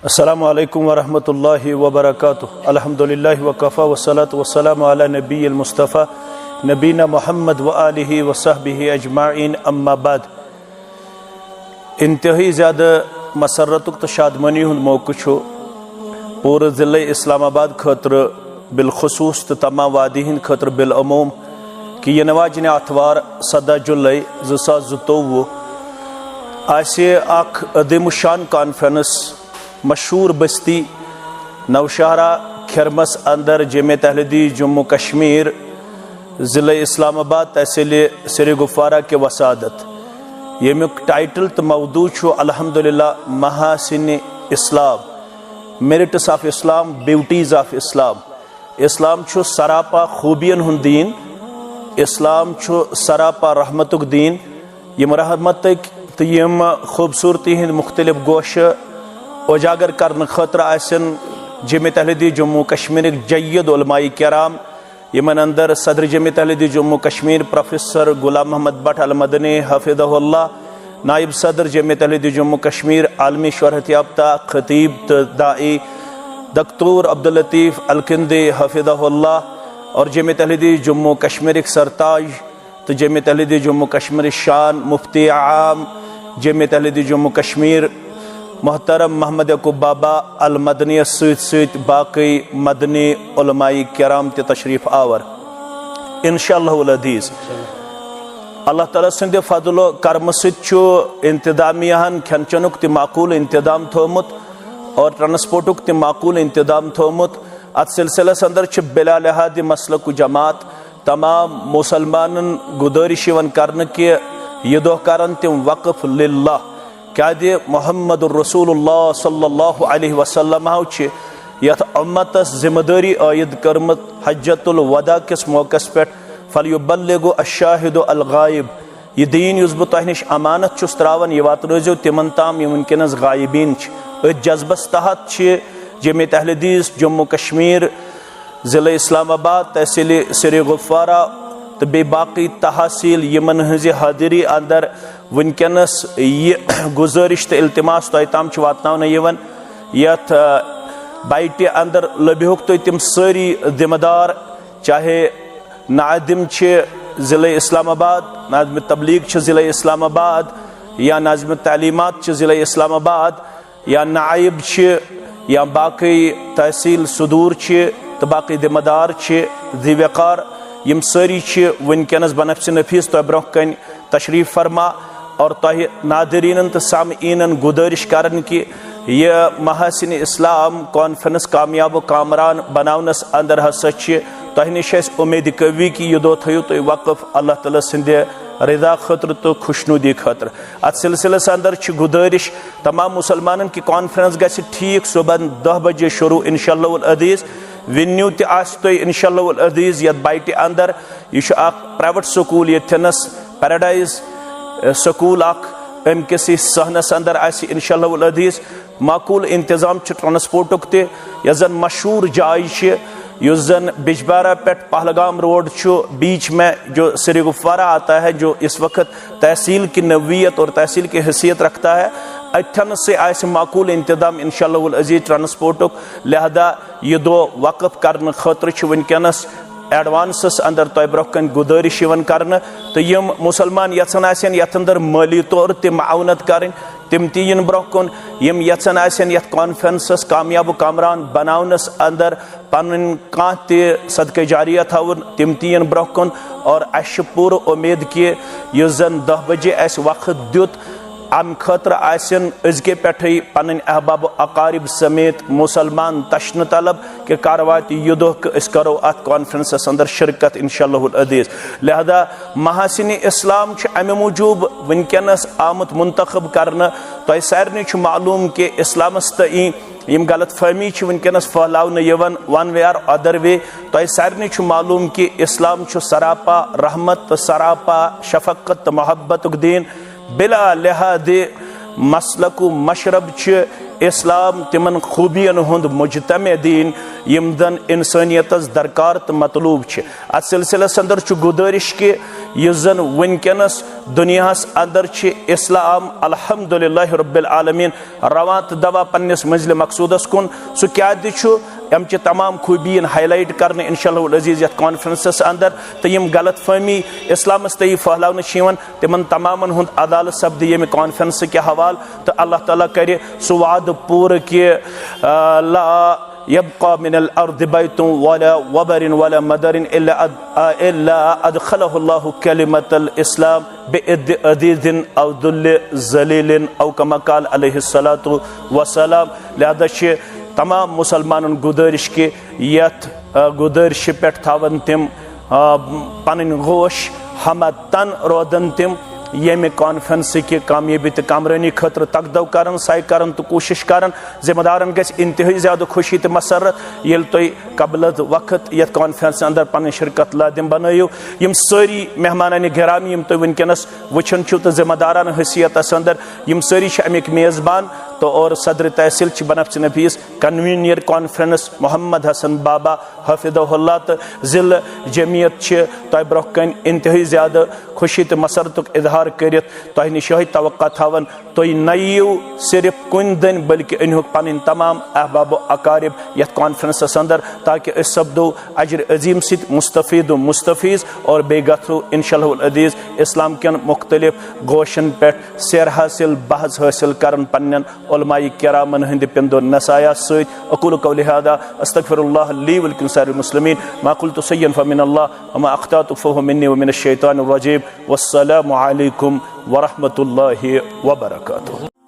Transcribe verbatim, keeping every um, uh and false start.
السلام عليكم ورحمة الله وبركاته. الحمد لله وكفى والصلاة والسلام على نبي المصطفى نبينا محمد وآله وصحبه أجمعين، أما بعد. انتہٲئی زیادٕ مسرتُک تہٕ شادمٲنی ہُنٛد موقعہٕ چھُ پوٗرٕ ضلعے اسلام آباد خٲطرٕ بالخصوص تہٕ تمام وادی ہٕنٛدِ خٲطرٕ بالعموم کہِ یِنہٕ واجنہِ آتھوار سَداہ جُلَے زٕ ساس زٕتووُہ آسہِ اکھ عظیم الشان کانفرنس مشہوٗر بستی نوشہرہ کھِرمس اندر جامعہ تحلیدی جموں کشمیر، ضلع اسلام آباد، تحصیل سری گفوارہ کہِ وسادت، ییٚمیُک ٹائٹل تہٕ موضوع چھُ الحمدللہ محاسن اسلام، میرٹس آف اسلام، بیوٹیز آف اسلام۔ اسلام چھُ سراپا خوبین ہُنٛد دین، اسلام چھُ سراپا رحمتُک دین۔ یِم رحمتٕکۍ تہٕ یِم خوبصورتی ہٕنٛدۍ مختلف گوشہٕ اجاگر کرنہٕ خٲطرٕ آسن جامعہ تحلیدی جموں کشمیرٕکۍ جید علماء کرام، یِمن اندر صدر جامعہ تحلیدی جموں کشمیر پروفیسر غلام محمد بٹ المدنی حفظہ اللہ، نائب صدر جامعہ تحلیدی جموں کشمیر، عالمی شہرت یافتہ خطیب تہٕ داعی دکتور عبداللطیف الکندی حفظہ اللہ، اور جامعہ تحلیدی جموں کشمیرٕکۍ سرتاج تہٕ جامعہ تحلیدی جموں کشمیر شان مفتی عام جامعہ تحلیدی جموں کشمیر محترم محمد یعقوب بابا المدنیس سۭتۍ سۭتۍ باقٕے مدنی علماء کرام تہِ تشریف آور۔ انشاءاللہ العزیز، اللہ تعالیٰ سٕنٛدِ فضل و کرمہٕ سۭتۍ چھُ انتظامیہ ہن کھٮ۪ن چٮ۪نُک تہِ معقول انتظام تھوٚومُت اور ٹرانسپورٹُک تہِ معقول انتظام تھوٚومُت۔ اتھ سلسلس اندر چھِ بلا لحاظ مسلک و جماعت تمام مسلمانن گزارش یِوان کرنہٕ کہِ یہِ دۄہ کرن تِم وقف للہ، کیازِ محمد رسول اللہ صلی اللہ علیہ وسلم چھِ یتھ امتس ذمہ دٲری عائد کٔرمٕژ حجۃ الوداع کِس موقعس پٮ۪ٹھ، فلیبلغ الشاہد الغائب، یہِ دیٖن یُس بہٕ تۄہہِ نِش امانت چھُس تراوان، یہِ واتنٲیزیو تِمن تام یِم وٕنکیٚنس غائبین چھِ۔ أتھۍ جذبس تحت چھِ جامعہ تحلیدیز جموں کشمیر، ضلع اسلام آباد، تحصیل سری گفوارہ تہٕ بیٚیہِ باقٕے تحصیل یِمن ہٕنٛزِ حٲضری اندر وٕنکیٚنس یہِ گزارش تہٕ التماس تۄہہِ تام چھُ واتناونہٕ یِوان، یتھ، آ، بایٹہِ اندر لٔبِہُکھ تُہۍ تِم سٲری ذمہ دار، چاہے ناظم چھِ ضلع اسلام آباد، ناظم تبلیغ چھِ ضلع اسلام آباد، یا ناظم تعلیمات چھِ ضلع اسلام آباد، یا نائب چھِ، یا باقٕے تحصیل صدور چھِ تہٕ باقٕے ذمہ دار چھِ، ذی وقار، یِم سٲری چھِ وٕنکیٚنس بنفسِ نفیس تۄہہِ برونٛہہ کنہِ تشریف فرما اور تۄہہِ ناظرینن تہٕ سامعینن گزارش کران کہِ یہِ محاسن اسلام کانفرنس کامیاب و کامران بناونس اندر ہسا چھِ تۄہہِ نِش اَسہِ امید قوی کہِ یہِ دۄہ تھٲیِو تُہۍ وقف اللہ تعالیٰ سٕنٛدِ رضا خٲطرٕ تہٕ خوشنودی خٲطرٕ۔ اتھ سلسلس اندر چھِ گزارش تمام مسلمانن کہِ کانفرنس گژھِ ٹھیک صبحن دہ بجے شروع انشاءاللہ العزیز۔ وِنیو تہِ آسہِ تۄہہِ انشاءاللہ العزیز یتھ بایٹہِ اندر۔ یہِ چھُ اکھ پرائیویٹ سکول ییٚتھٮ۪نس پیراڈائز، ا، سکول اکھ، امہِ کِسٕے صحنس اندر آسہِ انشاءاللہ العزیز۔ معقول انتظام چھُ ٹرانسپورٹُک تہِ، یۄس زن مشہوٗر جاے چھِ، یُس زن بجبارہ پٮ۪ٹھ پہلگام روڈ چھُ، بیچ میں جو سری گفوارہ آتا ہے، جو اس وقت تحصیل کی نوعیت اور تحصیل کی حیثیت رکھتا ہے، اتھن سے آسہِ معقول انتظام انشاءاللہ العزیز ٹرانسپورٹُک۔ لہذا یہِ دۄہ وقف کرنہٕ خٲطرٕ چھُ وٕنکیٚنس ایڈوانسس اندر تۄہہِ برونٛہہ کنہِ گُزٲرِش یِوان کرنہٕ، تہٕ یِم مسلمان یژھان آسن یتھ اندر مٲلی طور تہِ معاونت کرٕنۍ، تِم تہِ یِن برونٛہہ کُن۔ یِم یژھان آسن یتھ کانفرنسس کامیاب و کامران بناونس اندر پنٕنۍ کانٛہہ تہِ صدقہ جاریہ تھاوُن، تِم تہِ یِن برونٛہہ کُن۔ اور اسہِ چھِ پوٗرٕ اُمید کہِ یُس زن دہ بجے اسہِ وقت دیُت، امہِ خٲطرٕ آسن أزکہِ پٮ۪ٹھٕے پنٕنۍ احباب و اقارب سمیت مسلمان تشنہٕ طلب کہِ کر واتہِ یہِ دۄہ کہِ أسۍ کرو اتھ کانفرنسس اندر شرکت انشاءاللہ العزیز۔ لہذا محاسن اسلام چھُ امہِ موٗجوٗب وٕنکیٚنس آمُت منتخب کرنہٕ۔ تۄہہِ سارنٕے چھُ معلوم کہِ اسلامس تہٕ یِم غلط فہمی چھِ وٕنکیٚنس پھٔہلاونہٕ یِوان one way or other way۔ تۄہہِ سارنٕے چھُ معلوم کہِ اسلام چھُ سراپا رحمت تہٕ سراپا شفقت تہٕ محبتُک دین۔ بلا لحاظ مسلک و مشرب چھِ اسلام تمن خوبین ہند مجتمع دین یم زن انسانیتس درکار تہٕ مطلوب چھِ۔ اتھ سلسلس اندر چھُ گزارش کہ یُس زن وٕنکیٚنس دنیاہس اندر چھِ اسلام الحمدللہ رب العالمین رواں تہٕ دوا پننس منزل مقصودس کُن، سُہ کیٛاہ تہِ چھُ، امچہِ تمام خوبین ہائی لائٹ کرنہٕ انشاءاللہ العزیز یتھ کانفرنسس اندر، تہٕ یم غلط فہمی اسلامس تہٕ یہِ پھہلاونہٕ چھِ یوان، تمن تمامن ہُنٛد عدالت سپدِ ییٚمہِ کانفرنسہٕ کہِ حوالہٕ، تہٕ اللہ تعالیٰ کرِ سُہ وعدٕ پوٗرٕ کہِ، آ، لا يبقى من الأرض بيت ولا وبر ولا مدر إلا أد-، إلا أدخله الله كلمة الإسلام بإذ عزيز أو ذل ذليل أو كما قال عليه الصلاة والسلام۔ لہذا چھِ تمام مسلمانن گزارش کہ یتھ، آ، گزارشہِ پٮ۪ٹھ تھاون تِم، آ، پنٕنۍ غوش ہمہ تن روزن تِم ییٚمہِ کانفرنسٕکہِ کامیٲبی تہٕ کامرٲنی خٲطرٕ تقدو کرن، سعی کرن تہٕ کوٗشش کرن۔ ذمہ دارن گژھِ انتہٲئی زیادٕ خوشی تہٕ مسرت ییٚلہِ تُہۍ قبل از وقت یتھ کانفرنسہِ اندر پنٕنۍ شرکت لازم بنٲیِو۔ یم سٲری مہمانان گرامی یم تُہۍ وٕنکیٚنس وٕچھان چھِو تہٕ ذمہ دارانہٕ حیثیتس اندر، یم سٲری چھِ امیِکۍ میزبان تہٕ اور صدر تحصیل چھِ بنفسِ نفیس کنوینر کانفرنس محمد حسن بابا حفظہ اللہ تہٕ ضلع جمعیت چھِ تۄہہِ برونٛہہ کنہِ انتہٲئی زیادٕ خوشی تہٕ مسرتُک اظہار کٔرِتھ تۄہہِ نِش یِہوٚے توقع تھاوان، تُہۍ نہ یِیِو صرف کُنہِ دٔنۍ بلکہِ أنۍہوکھ پنٕنۍ تمام احباب و اقارب یتھ کانفرنسس اندر، تاکہ أسۍ سپدو اجر عظیم سۭتۍ مستفید و مستفیض اور بیٚیہِ گژھو انشاءاللہ العزیز اسلام کٮ۪ن مختلف گوشن پٮ۪ٹھ سیر حاصل، بحث حاصل کرن پننٮ۪ن علماء کرامن ہٕنٛدِ پندو نصایح سۭتۍ۔ اقول قولی هذا، استغفر الله لي ولكم سائر المسلمين، ما قلت شيئا فمن الله وما اخطأت فهو مني ومن الشيطان الرجيم۔ والسلام عليكم ورحمة الله وبركاته۔